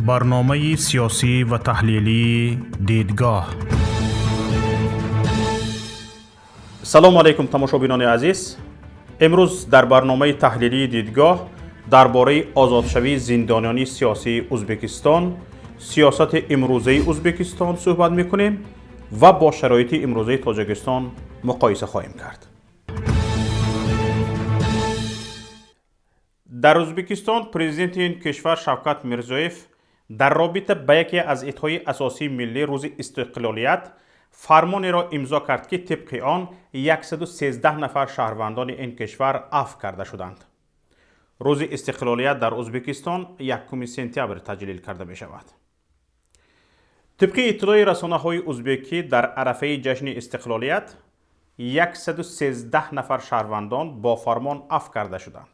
Барномаи сиёсӣ ва таҳлилии «Дидгоҳ». Салому алайкум, тамошобинони азиз. Имрӯз дар барномаи таҳлилии «Дидгоҳ» дар бораи озодшавии зиндониёни сиёсии Ӯзбекистон, сиёсати имрӯзаи Ӯзбекистон суҳбат мекунем ва бо шароити имрӯзаи Тоҷикистон муқоиса хоҳем кард. Дар Ӯзбекистон президенти ин кишвар Шавкат Мирзиёев дар робита ба яке аз идҳои асосии миллӣ, рӯзи истиқлолият, фармонеро имзо кард, ки тибқи он 113 нафар шаҳрвандони ин кишвар афв карда шуданд. Рӯзи истиқлолият дар Ӯзбекистон 1 сентябр таҷлил карда мешавад. Тибқи иттилои расонаҳои ӯзбекӣ, дар арафаи ҷашни истиқлолият 113 нафар шаҳрвандон бо фармон афв карда шуданд,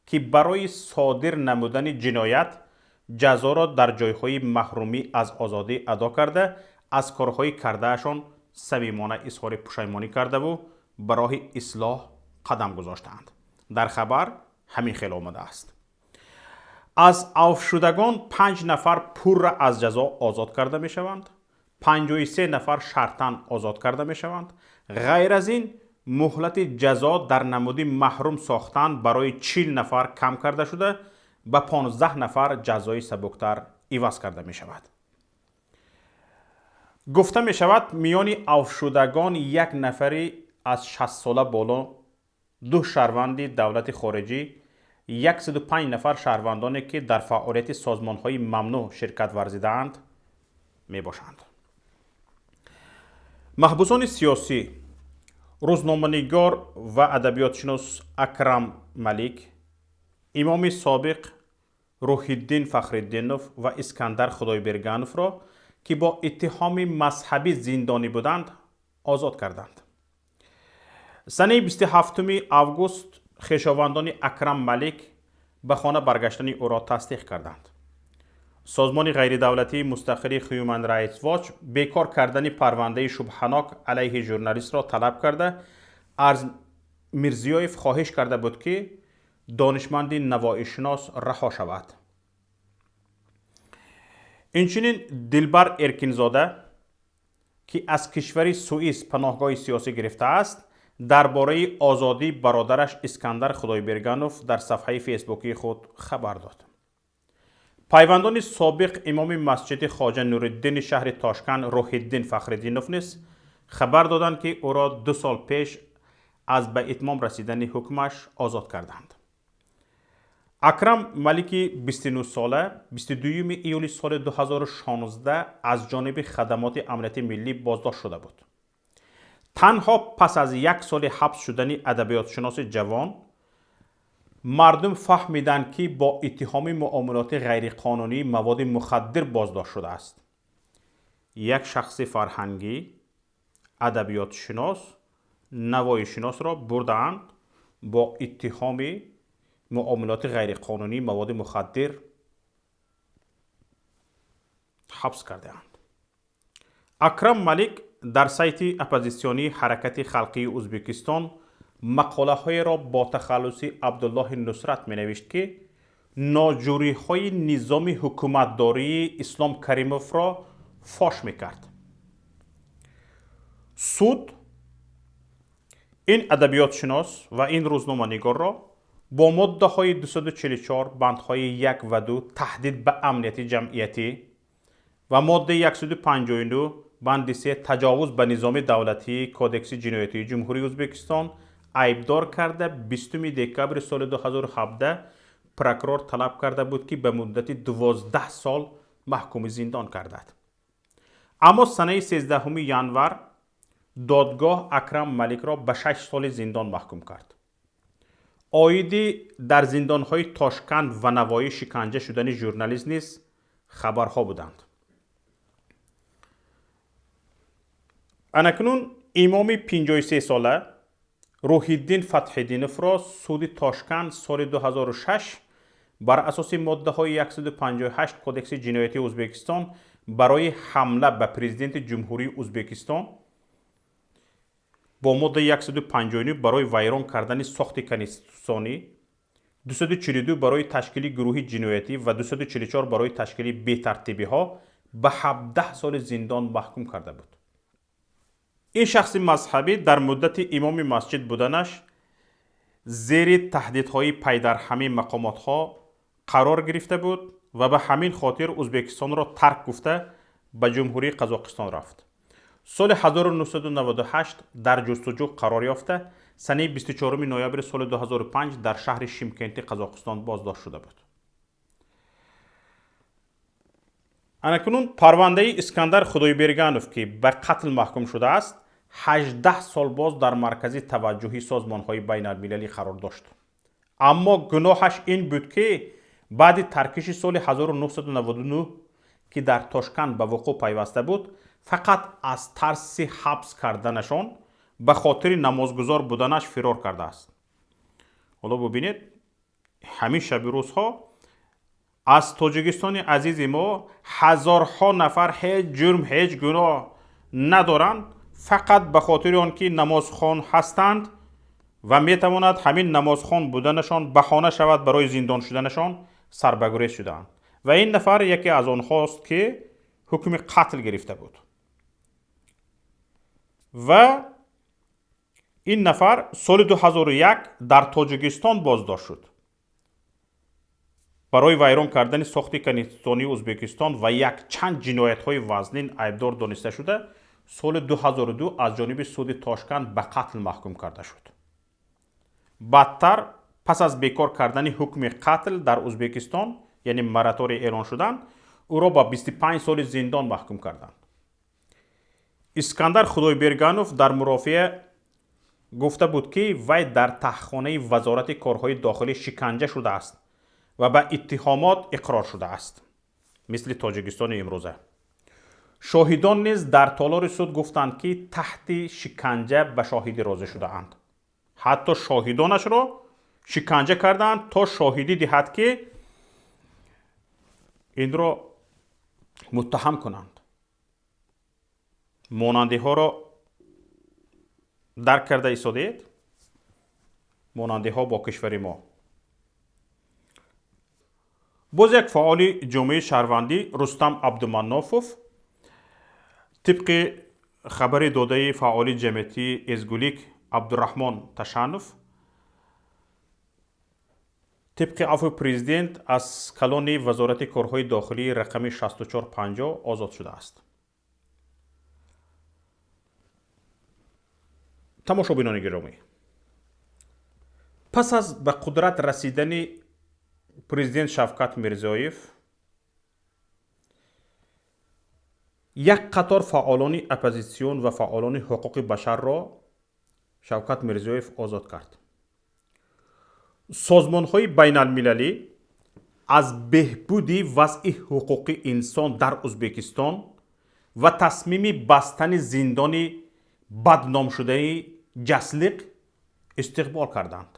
ки барои содир намудани ҷиноят ҷазоро дар ҷойҳои маҳрумӣ аз озодӣ адо карда, аз корҳои кардаашон самимона изҳори пушаймонӣ кардаву ба роҳи ислоҳ қадам гузоштаанд. Дар хабар ҳамин хел омадааст. Аз авфшудагон 5 нафар пурра аз ҷазо озод карда мешаванд, 53 нафар шартан озод карда мешаванд. Ғайр аз ин, муҳлати ҷазо дар намуди маҳрум сохтан барои 40 нафар кам карда шуда, ба 15 нафар ҷазои сабуктар иваз карда мешавад. Гуфта мешавад, миёни авфшудагон як нафари аз 60 сола боло, ду шаҳрванди давлати хориҷӣ, 105 нафар шаҳрвандоне, ки дар фаъолияти созмонҳои мамнӯъ ширкат варзидаанд, мебошанд. Маҳбусони сиёсӣ рӯзноманигор ва адабиётшинос Акрам Малик, имоми собиқ Рӯҳиддин Фахриддинов ва Искандар Худойбергановро, ки бо иттиҳоми мазҳабӣ зиндонӣ буданд, озод карданд. Санаи 27 август хешовандони Акрам Малик ба хона баргаштани ӯро тасдиқ карданд. Созмони ғайридавлатии мустақили Human Rights Watch бекор кардани парвандаи шубҳанок алайҳи журналистро талаб карда, аз Мирзиёев хоҳиш карда буд, ки донишманди навоишинос раҳо шавад. Инчунин Дилбар Эркинзода, ки аз кишвари Суис паноҳгоҳи сиёсӣ гирифтааст, дар бораи озодии бародараш Искандар Худойберганов дар сафҳаи фейсбукии худ хабар дод. Пайвандони собиқ имоми масҷиди Хоҷа Нуриддини шаҳри Тошканд Рӯҳиддин Фахриддинов низ хабар доданд, ки ӯро 2 сол пеш аз ба итмом расидани ҳукмаш озод карданд. Акрам Малики 29 сола 22 июли соли 2016 аз ҷониби хадамоти амнияти миллӣ боздошт шуда буд. Танҳо пас аз як соли ҳабс шудани адабиётшиноси ҷавон мардум фаҳмиданд, ки бо иттиҳоми муомилоти ғайриқонунии маводи мухаддир боздошт шудааст. Як шахси фарҳангӣ, адабиётшинос, навоишиносро бурдаанд, бо иттиҳоми муомилоти ғайриқонунии маводи мухаддир ҳабс кардаанд. Акрам Малик дар сайти оппозитсионии Ҳаракати халқии Ӯзбекистон мақолаҳоеро бо тахаллуси Абдуллоҳи Нусрат менавишт, ки ноҷӯриҳои низоми ҳукуматдории Ислом Каримовро фош мекард. Суд ин адабиётшинос ва ин рӯзноманигорро бо моддаҳои 244 бандҳои 1 ва 2 таҳдид ба амнияти ҷамъиятӣ ва моддаи 159 банди 3 таҷовуз ба низоми давлатии Кодекси ҷиноятии Ҷумҳурии Ӯзбекистон айбдор карда, 20 декабри соли 2017 прокурор талаб карда буд, ки ба муддати 12 сол маҳкуми зиндон кардад. Аммо санаи 13 январ додгоҳ Акрам Маликро ба 6 соли зиндон маҳкум кард. Оиди дар зиндонҳои Тошканд ва Навоӣ шиканҷа шудани журналист низ хабарҳо буданд. Анакнун имоми 53 сола Рӯҳиддин Фатҳиддиновро суди Тошканд соли 2006 бар асоси моддаҳои 158 Кодекси ҷиноятии Ӯзбекистон барои ҳамла ба президенти Ҷумҳурии Ӯзбекистон, бо моддаи 159 барои вайрон кардани сохти конститутсионӣ, 242 барои ташкили гурӯҳи ҷиноятӣ ва 244 барои ташкили бетартибиҳо ба 17 соли зиндон маҳкум карда буд. Ин шахси мазҳабӣ дар муддати имоми масҷид буданаш зери таҳдидҳои пайдарҳамии мақомотҳо қарор гирифта буд ва ба ҳамин хотир Ӯзбекистонро тарк гуфта ба Ҷумҳурии Қазоқистон рафт. Соли 1998 дар ҷустуҷӯ қарор ёфта, санаи 24 ноябри соли 2005 дар шаҳри Шимкенти Қазоқистон боздошт шуда буд. Анакунун парвандаи Искандар Худойберганов, ки ба қатл маҳкум шудааст, 18 сол боз дар маркази таваҷҷӯҳи созмонҳои байналмилалӣ қарор дошт. Аммо гуноҳаш ин буд, ки баъди таркиши соли 1999, ки дар Тошканд ба вуқӯъ пайваста буд, фақат аз тарси ҳабс карданашон ба хотири намозгузор буданаш фирор кардааст. Ҳоло бубинед, ҳамин шаби рӯзҳо аз Тоҷикистони азизи мо ҳазорҳо нафар ҳеҷ ҷурм, ҳеҷ гуноҳ надоранд, фақат ба хотири он ки намозхон ҳастанд ва метавонад ҳамин намозхон буданашон баҳона шавад барои зиндон шуданашон, сарбагурез шудаанд. Ва ин нафар яке аз онҳост, ки ҳукми қатл гирифта буд. Ва ин нафар соли 2001 дар Тоҷикистон боздошт шуд барои вайрон кардани сохти конститутсионии Ӯзбекистон ва якчанд ҷиноятҳои вазнин айбдор дониста шуда, соли 2002 аз ҷониби суди Тошканд ба қатл маҳкум карда шуд. Баъдтар пас аз бекор кардани ҳукми қатл дар Ӯзбекистон, яъне мораторий эълон шудан, ӯро ба 25 соли зиндон маҳкум карданд. Искандар Худойберганов дар мурофиа гуфта буд, ки вай дар таҳхонаи Вазорати корҳои дохилӣ шиканҷа шудааст ва ба иттиҳомот иқрор шудааст, мисли Тоҷикистони имрӯза. Шоҳидон низ дар толори суд гуфтанд, ки таҳти шиканҷа ба шоҳидӣ розӣ шудаанд. Ҳатто шоҳидонашро шиканҷа карданд, то шоҳидӣ диҳад, ки инро муттаҳам кунанд. Монандиҳоро дарк карда истодед? Монандиҳо бо кишвари мо. Боз як фаъоли ҷомеаи шаҳрвандӣ Рустам Абдуманофов тибқи хабари додаи фаъоли ҷамъиятии Эзгулик Абдураҳмон Ташанов, тибқи афви президент аз калони Вазорати корҳои дохилии рақами 6450 озод шудааст. Тамошобинони гиромӣ, пас аз ба қудрат расидани президент Шавкат Мирзиёев як қатор фаъолони оппозитсион ва фаъолони ҳуқуқи башарро Шавкат Мирзиёев озод кард. Созмонҳои байналмилалӣ аз беҳбуди вазъи ҳуқуқи инсон дар Ӯзбекистон ва тасмими бастани зиндони бадномшудаи Ҷаслиқ истиқбол карданд.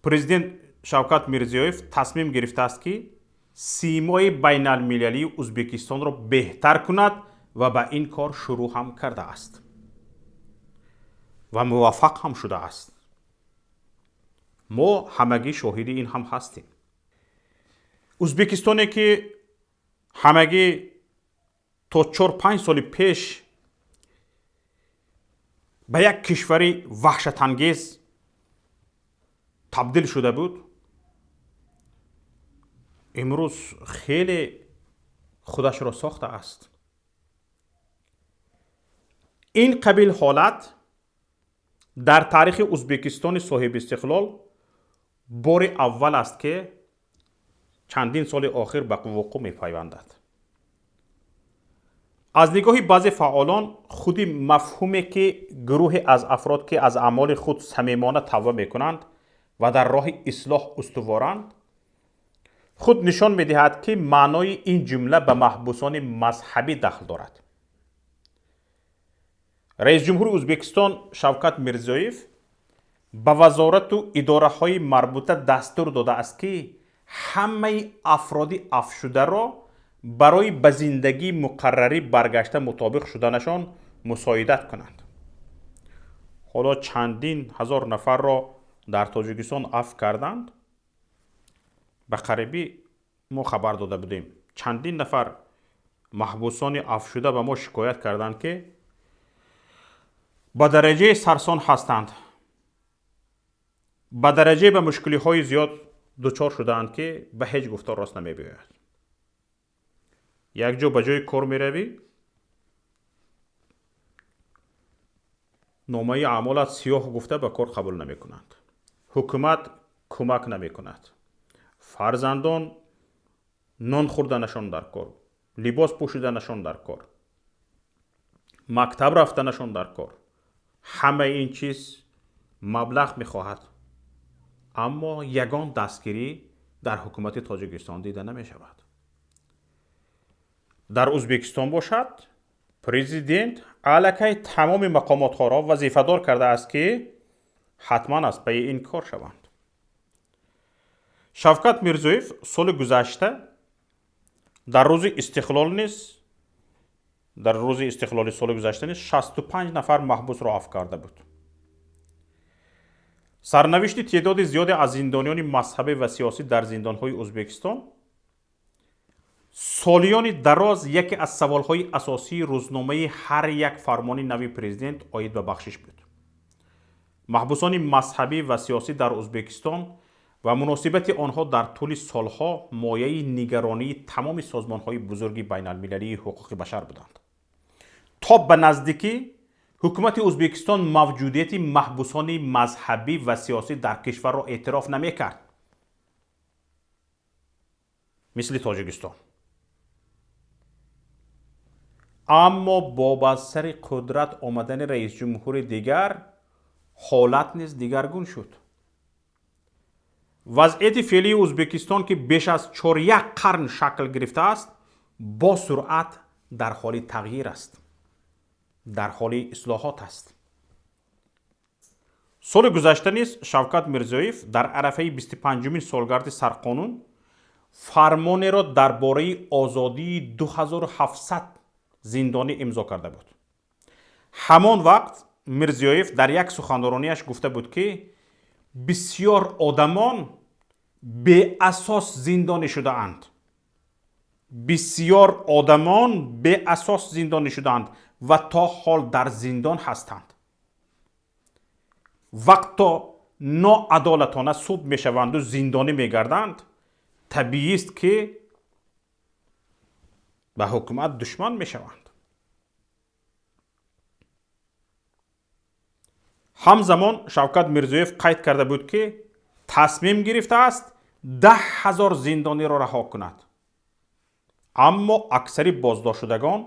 Президент Шавкат Мирзиёев тасмим гирифтааст, ки симои байналмилалии Ӯзбекистонро беҳтар кунад ва ба ин кор шурӯъ ҳам кардааст ва муваффақ ҳам шудааст. Мо ҳамагӣ шоҳиди ин ҳам ҳастем. Ӯзбекистоне, ки ҳамагӣ то 4-5 соли пеш ба як кишвари ваҳшатангез табдил шуда буд, имрӯз хеле худашро сохтааст. Ин қабил ҳолат дар таърихи Ӯзбекистони соҳибистиқлол бори аввал аст, ки чандин соли охир ба вуқӯъ мепайвандад. Аз нигоҳи баъзе фаъолон худи мафҳуме, ки гурӯҳе аз афрод, ки аз аъмоли худ самимона тавба мекунанд ва дар роҳи ислоҳ устуворанд, худ нишон медиҳад, ки маънои ин ҷумла ба маҳбусони мазҳабӣ дахл дорад. Раисҷумҳури Ӯзбекистон Шавкат Мирзиёев ба вазорату идораҳои марбута дастур додааст, ки ҳамаи афроди афшударо барои ба зиндагии муқаррарӣ баргашта мутобиқ шуданашон мусоидат кунанд. Ҳоло чандин ҳазор нафарро Дар Тоҷикистон афв карданд. Ба қарибӣ мо хабар дода будем, чандин нафар маҳбусони афвшуда ба мо шикоят карданд, ки ба дараҷаи сарсон ҳастанд, ба дараҷаи ба мушкилиҳои зиёд дучор шудаанд, ки ба ҳеҷ гуфтор рост намебиёяд. Як ҷо ба ҷои кор меравӣ, номаи аъмолат сиёҳ гуфта ба кор қабул намекунанд, ҳукумат кӯмак намекунад, фарзандон нон хӯрданашон дар кор, либос пӯшиданашон дар кор, мактаб рафтанашон дар кор. Ҳамаи ин чиз маблағ мехоҳад, аммо ягон дастгирӣ дар ҳукумати Тоҷикистон дида намешавад. Дар Ӯзбекистон бошад, президент аллакай тамоми мақомотҳоро вазифадор кардааст, ки ҳатман аз пайи ин кор шаванд. Шавкат Мирзиёев соли гузашта дар рӯзи истиқлол низ, дар рӯзи истиқлоли соли гузашта низ 65 нафар маҳбусро афв карда буд. Сарнавишти теъдоди зиёде аз зиндониёни мазҳабӣ ва сиёсӣ дар зиндонҳои Ӯзбекистон солиёни дароз яке аз саволҳои асосии рӯзномаи ҳар як фармони нави президент оид ба бахшиш буд. Маҳбусони мазҳабӣ ва сиёсӣ дар Ӯзбекистон ва муносибати онҳо дар тӯли солҳо мояи нигаронии тамоми созмонҳои бузурги байналмилалии ҳуқуқи башар буданд. То ба наздикӣ ҳукумати Ӯзбекистон мавҷудияти маҳбусони мазҳабӣ ва сиёсӣ дар кишварро эътироф намекард, мисли Тоҷикистон. Аммо бо ба сари қудрат омадани раисҷумҳури дигар ҳолат низ дигаргун шуд. Вазъияти феълии Ӯзбекистон, ки беш аз 4 қарн шакл гирифтааст, бо суръат дар ҳоли тағйир аст, дар ҳоли ислоҳот аст. Соли гузашта низ Шавкат Мирзиёев дар арафаи 25-умин солгарди сарқонун фармонеро дар бораи озодии 2700 зиндонӣ имзо карда буд. Ҳамон вақт Мирзиёев дар як суханрониаш гуфта буд, ки бисёр одамон беасос зиндонӣ шудаанд. Бисёр одамон беасос зиндонӣ шудаанд ва то ҳол дар зиндон ҳастанд. Вақто ноадолатона суд мешаванду зиндонӣ мегарданд, табиист, ки ба ҳукумат душман мешаванд. Ҳамзамон Шавкат Мирзиёев қайд карда буд, ки тасмим гирифтааст 10 000 зиндониро раҳо кунад, аммо аксари боздоштшудагон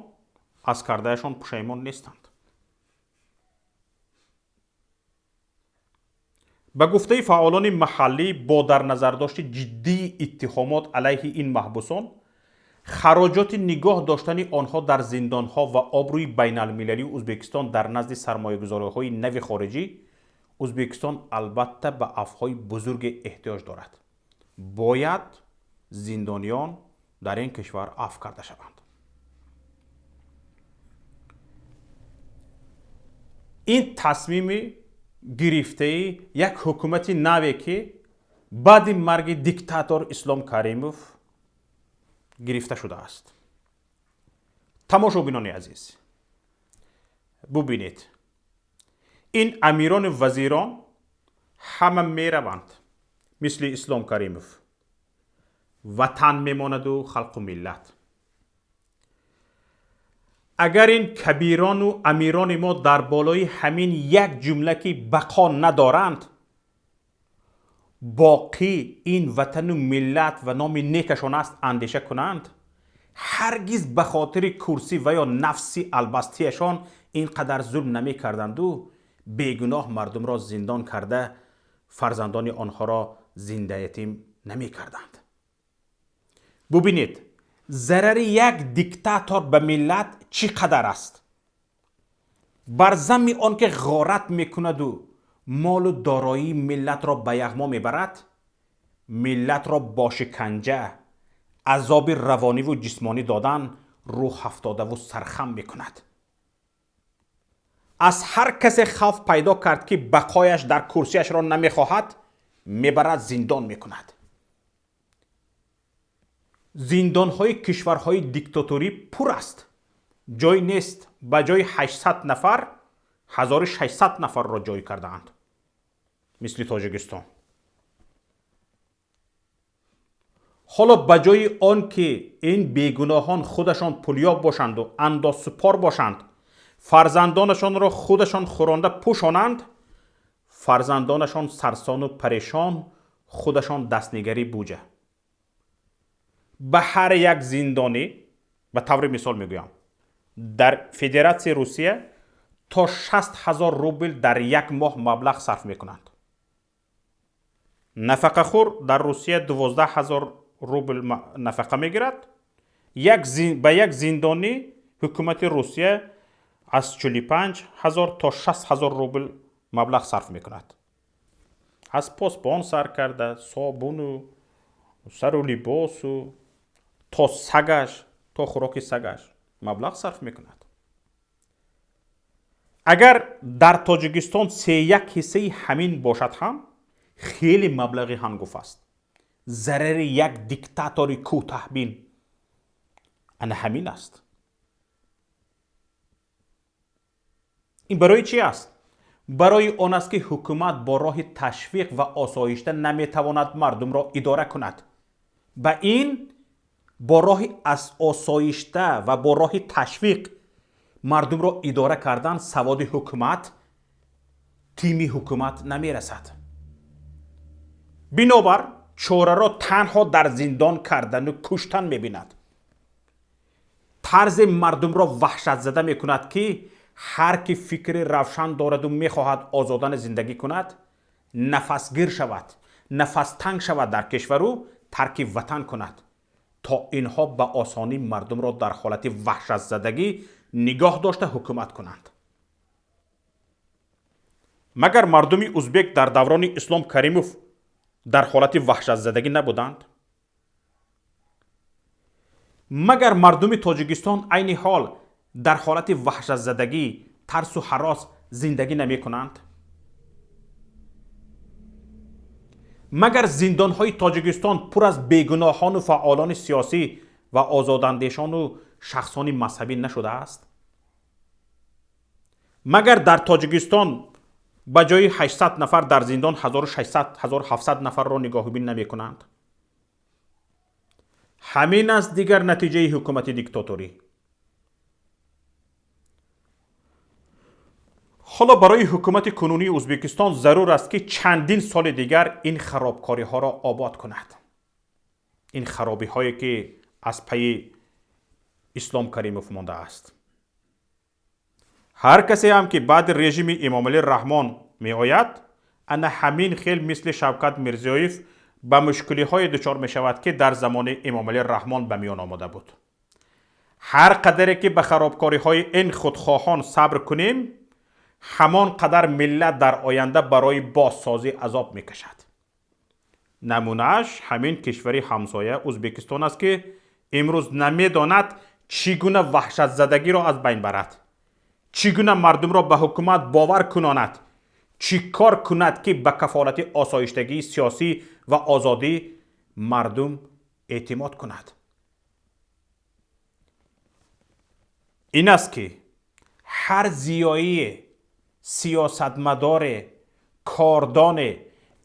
аз кардаашон пушаймон нестанд. Ба гуфтаи фаъолони маҳаллӣ, бо дар назардошти ҷиддии иттиҳомот алайҳи ин маҳбусон, хароҷоти нигоҳ доштани онҳо дар зиндонҳо ва обрӯи байналмилалии Ӯзбекистон дар назди сармоягузориҳои нави хориҷӣ, Ӯзбекистон албатта ба афвҳои бузурге эҳтиёҷ дорад. Бояд зиндониён дар ин кишвар афв карда шаванд. Ин тасмими гирифтаи як ҳукумати наве, ки баъди марги диктатор Ислом Каримов гирифта шудааст. Тамошобинони азиз, бубинед, ин амирону вазирон ҳама мераванд, мисли Ислом Каримов. Ватан мемонаду халқу миллат. Агар ин кабирону амирони мо дар болои ҳамин як ҷумла, ки бақо надоранд, боқӣ ин ватану миллат ва номи некашон аст, андеша кунанд, ҳаргиз ба хотири курсӣ ва ё нафси албастиашон ин қадар зулм намекарданду бегуноҳ мардумро зиндон карда, фарзандони онҳоро зиндаятим намекарданд. Бубинед, зарари як диктатор ба миллат чӣ қадар аст. Бар замми он ки ғорат мекунаду молу дороии миллатро ба яғмо мебарад, миллатро бо шиканҷа, азоби равониву ҷисмонӣ додан рӯҳ ҳафтодаву сархам мекунад. Аз ҳар касе хавф пайдо кард, ки бақояш дар курсияшро намехоҳад, мебарад, зиндон мекунад. Зиндонҳои кишварҳои диктаторӣ пур аст. Ҷой нест. Ба ҷои 800 нафар 1600 нафарро ҷой кардаанд, мисли Тоҷикистон. Ҳоло ба ҷои он ки ин бегуноҳон худашон пулёб бошанду андозсупор бошанд, фарзандонашонро худашон хӯронда пӯшонанд, фарзандонашон сарсону парешон, худашон дастнигарӣ буҷа. Ба ҳар як зиндонӣ, ба таври мисол мегӯям, дар Федератсияи Русия то 60 000 рубл дар як моҳ маблағ сарф мекунанд. Нафақахӯр дар Русия 12 000 рубл нафақа мегирад. Ба як зиндонӣ ҳукумати Русия аз 45 000 то 60 000 рубл маблағ сарф мекунад. Аз посбон сар карда, собуну сару либосу то сагаш, то хӯроки сагаш маблағ сарф мекунад. Агар дар Тоҷикистон 3,1 ҳиссаи ҳамин бошад ҳам, хеле маблағи ҳангуф аст. Зарари як диктатори кӯтаҳбин ана ҳамин аст. Ин барои чӣ аст? Барои он аст, ки ҳукумат бо роҳи ташвиқ ва осоишта наметавонад мардумро идора кунад. Ба ин бо роҳи аз осоишта ва бо роҳи ташвиқ мардумро идора кардан саводи ҳукумат, тими ҳукумат намерасад. Бинобар чораро танҳо дар зиндон кардану куштан мебинад. Тарзи мардумро ваҳшатзада мекунад, ки ҳар ки фикри равшан дораду мехоҳад озодана зиндагӣ кунад, нафасгир шавад, нафастанг шавад дар кишвару тарки ватан кунад, то инҳо ба осонӣ мардумро дар ҳолати ваҳшатзадагӣ нигоҳ дошта ҳукумат кунанд. Магар мардуми узбек дар даврони Ислом Каримов дар ҳолати ваҳшатзадагӣ набуданд? Магар мардуми Тоҷикистон айни ҳол дар ҳолати ваҳшатзадагӣ, тарсу ҳарос зиндагӣ намекунанд? Магар зиндонҳои Тоҷикистон пур аз бегуноҳону фаъолони сиёсӣ ва озодандешону шахсони мазҳабӣ нашудааст? Магар дар Тоҷикистон ба ҷои 800 нафар дар зиндон 1600, 1700 нафарро нигоҳубин намекунанд? Ҳамин аст дигар натиҷаи ҳукумати диктаторӣ. Ҳоло барои ҳукумати кунунии Узбекистон зарур аст, ки чандин соли дигар ин харобкориҳоро обод кунад. Ин харобиҳое, ки аз пайи Ислом Каримов мондааст. Ҳар касе ҳам ки баъди режими Эмомалӣ Раҳмон меояд, ана ҳамин хел мисли Шавкат Мирзиёев ба мушкилиҳое дучор мешавад, ки дар замони Эмомалӣ Раҳмон ба миён омода буд. Ҳар қадаре ки ба харобкориҳои ин худхоҳон сабр кунем, ҳамон қадар миллат дар оянда барои бозсозӣ азоб мекашад. Намунааш ҳамин кишвари ҳамсоя Узбекистон аст, ки имрӯз намедонад чӣ гуна ваҳшатзадагиро аз байн барад, чӣ гуна мардумро ба ҳукумат бовар кунонад, чӣ кор кунад, ки ба кафолати осоиштагии сиёсӣ ва озодӣ мардум эътимод кунад. Ин аст, ки ҳар зиёие, сиёсатмадоре, кордоне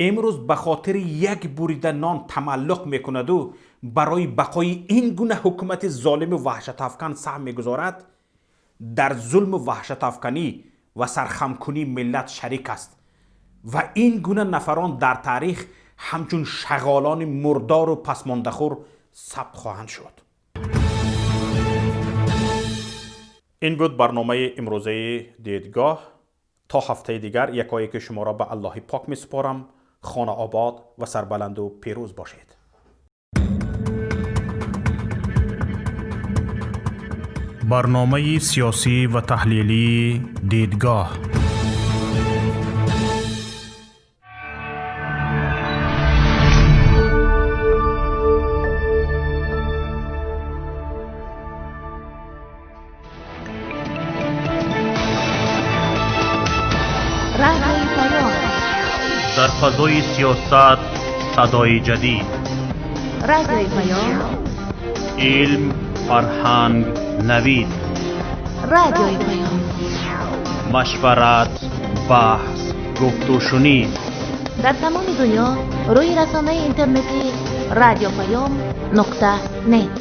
имрӯз ба хотири як бурида нон тамаллуқ мекунаду барои бақои ин гуна ҳукумати золиму ваҳшатафкан саҳм мегузорад, дар зулму ваҳшатафканӣ ва сархамкунии миллат шарик аст ва ин гуна нафарон дар таърих ҳамчун шағолони мурдору пасмондахӯр сабт хоҳанд шуд. Ин буд барномаи имрӯзаи Дидгоҳ. То ҳафтаи дигар якое ки шуморо ба Аллоҳи пок месупорам, хона обод ва сарбаланду пирӯз бошед. Барномаи сиёсӣ ва таҳлилии Дидгоҳ. Барои сиёсат садои ҷадид. Радиои Паём. Илм, фарҳанг, навид. Радиои Паём. Машварат, баҳс, гуфтушунид. Дар тамоми дунё рӯи расонаи интернетӣ радиопаём.нет.